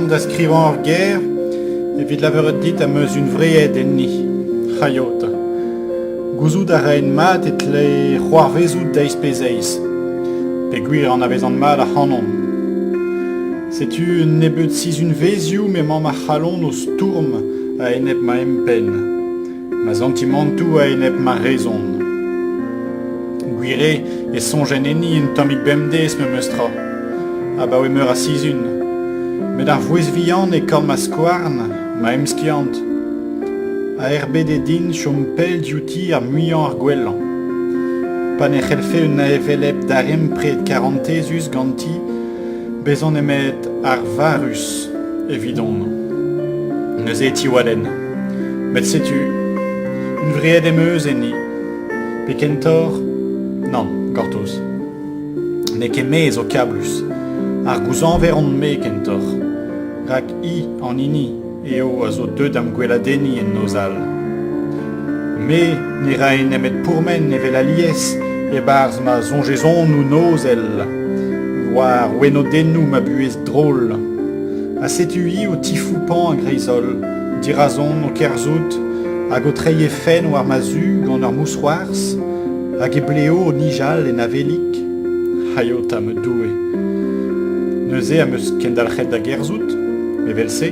c'hoant da skrivañ ur ger evit lavaret dit am eus hunvreet enni. C'hailhot. Gouzout a raen mat e tle c'hoarvezout deiz pe zeiz, peogwir e anavezan mat ac'hanon. Setu un nebeud sizhunvezhioù m'emañ ma c'halon o stourm a-enep ma empenn, ma santimantoù a-enep ma rezon. Gwir eo e soñjen enni un tammig bemdez memes tra, abaoe meur a sizhun. Met ar vouezh vihan e korn ma skouarn, ma emskiant, a erbede din chom pell diouti ar muiañ ar gwellañ. Pa ne c'hellfe un hevelep darempred karantezus ganti bezañ nemet arvarus evidon. Neuze e tiwallen. Met setu, hunvreet em eus enni. Pe kentoc'h, nann, gortoz. N'eo ket me zo kablus. Ar gouzañver on-me kentoc'h. Rak hi an hini eo a zo deuet da'm gweladenniñ en noz all. Me ne rae nemet pourmen evel alies e-barzh ma soñjezonoù nozel, war wenodennoù ma buhez drol. Ha setu-hi o tifoupañ a-greiz-holl, dirazon o kerzhout hag o treiñ he fenn war ma zu gant ur mousc'hoarzh hag he blev o nijal en avelig. Aio 'ta ma Doue! Neuze am eus kendalc'het da gerzhout, evel-se,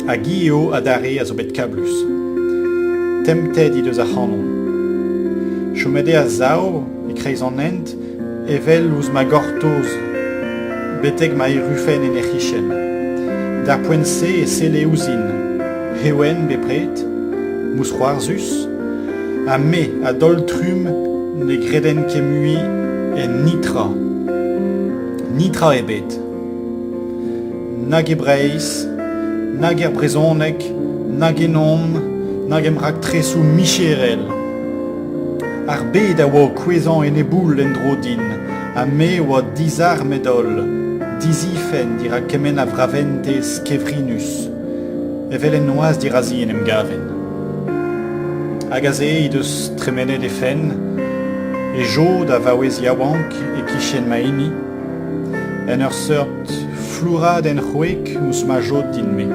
hag hi eo adarre a zo bet kablus. Temptet he deus ac'hanon. Chomet eo a-sav e-kreiz an hent evel ouzh ma gortoz betek ma errufen en he c'hichen. D'ar poent-se e selle ouzhin, hewen bepred, mousc'hoarzhus, ha me a-daol-trumm ne greden ket mui e netra. Netra ebet. Nag e Breizh, nag er brezhoneg, nag ennon, nag em raktresoù micherel. Ar bed a oa o kouezhañ en e boull en-dro din, ha me a oa dizarmet-holl, dizifenn dirak kement a vraventez kevrinus. Evel en noazh dirazi en em gaven. Hag aze he deus tremenet he fenn, he jod a vaouez yaouank e-kichen ma hini, en ur seurt flouradenn c'hwek ouzh ma jod din-me.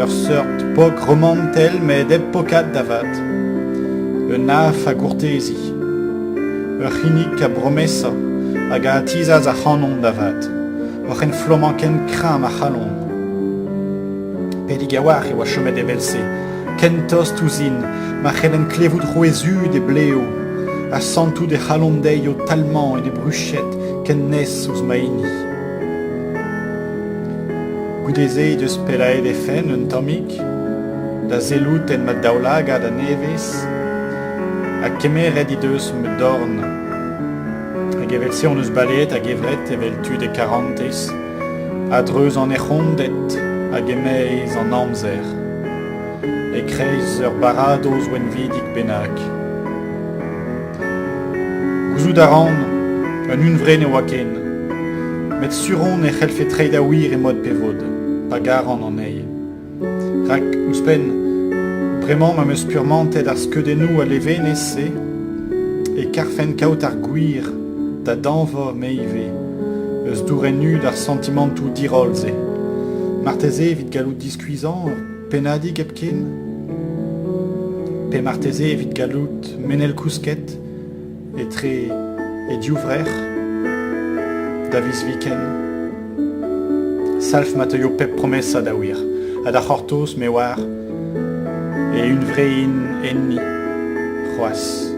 Ur seurt pok romantel met hep pokat da vat. Un af a gourtezi. Ur c'hinnig a bromesa hag a atizas ac'hanon da vat, oc'h enflammañ ken kreñv ma c'halon. Pedig a-walc'h e oa chomet evel-se, ken tost ouzhin ma c'hellen klevout c'hwezhud he blev ha santout he c'halon dezhi o talmañ en he bruched ken nes ouzh ma hini. Goude-se he deus pellaet he fenn un tammig da sellout en ma daoulagad a-nevez ha kemeret he deus ma dorn. Hag evel-se hon eus baleet a-gevret evel tud e karantez. A-dreuz an ec'honded hag e-maez an amzer, e-kreiz ur baradoz wenvidik bennak. Gouzout a ran, un hunvre ne oa ken, met sur on e c'hellfe treiñ da wir e mod pe vod, pa garan anezhi. Rak, ouzhpenn, bremañ ma'm eus spurmantet ar skeudennoù a levenez-se, e karfen kaout ar gwir da dañva me ivez eus dourenn-hud ar santimantoù diroll-se. Marteze evit gallout diskuizhañ ur pennadig hepken ? Pe marteze evit gallout menel kousket etre e div vrec'h da viz-viken. Salv ma teuio pep promesa da wir, ha da c'hortoz me oar e hunvrein enni c'hoazh.